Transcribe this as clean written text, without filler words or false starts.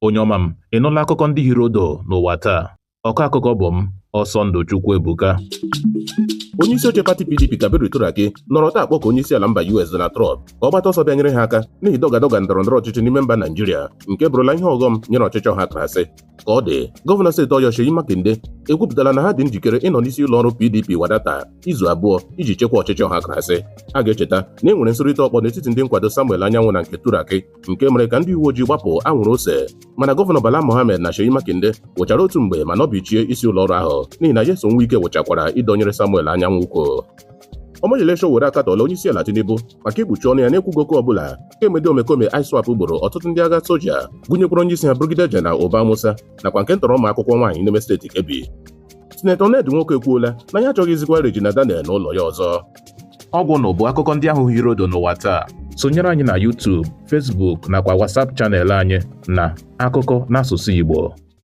Onye ọma m, ị nụla akụkọ ndị hiri odo n'ụwa taa? Ọkọ akụkọ bụ m, Ọsọndụ Chukwuebuka. Onye isi oche pati PDP, Kabiru Turaki, nọrọ taa kpọkọ onye isi ala mba US Donald Trump ka ọ gbata ọsọ bịa nyere ha aka n'ihi dọga dọga ndọrọ ndọrọ ọchịchị n'ime mba Naijiria, nke bụrụla ihe ọghọm nyere ọchịchị ọhakarasị. Ka ọ dị, gọvanọ steeti Ọyọ, Seyi Makinde, ekwupụtala na ha dị njikere ịnọ n'isi ụlọ ọrụ PDP Wadata izu 2 iji chekwa ọchịchị ọhakarasị. A ga-echeta na e nwere nsụrịta ọkpọ n'etiti ndị nkwado Samuel Anyanwụ na nke Turaki, nke mere ka ndị uwe ojii gbapụ anwụrụ ose, mana gọvanọ Bala Mohammed na Seyi Makinde wụchara otu mgbe ma nọbichie isi ụlọ ọrụ ahụ, n'ihi na Nyesom Wike wụchakwara ịdọnyere Samuel Anyanwụ ukwu. Omoyele Sowore akatọọla onye isi ala Tinubu maka ikpuchi ọnụ ya n'ekwughị okwu ọbụla kemgbe ndị omekome ISWAP gburu ọtụtụ ndị agha soja, gụnyekwara onye isi ha, Brigadier General Uba Musa, nakwa nke ntọrọ ụmụ akwụkwọ nwaanyị n'ime steeti Kebbi. Sinetọ Ned Nwoko ekwuola na ya achọghịzikwa Regina Daniel n'ụlọ ya ọzọ. Ọgwụ nụ bụ akụkọ ndị ahụ hiri odo n'ụwa taa. Sonyere anyị na YouTube, Facebook nakwa WhatsApp channel anyị na Akụkọ n'asụsụ Igbo.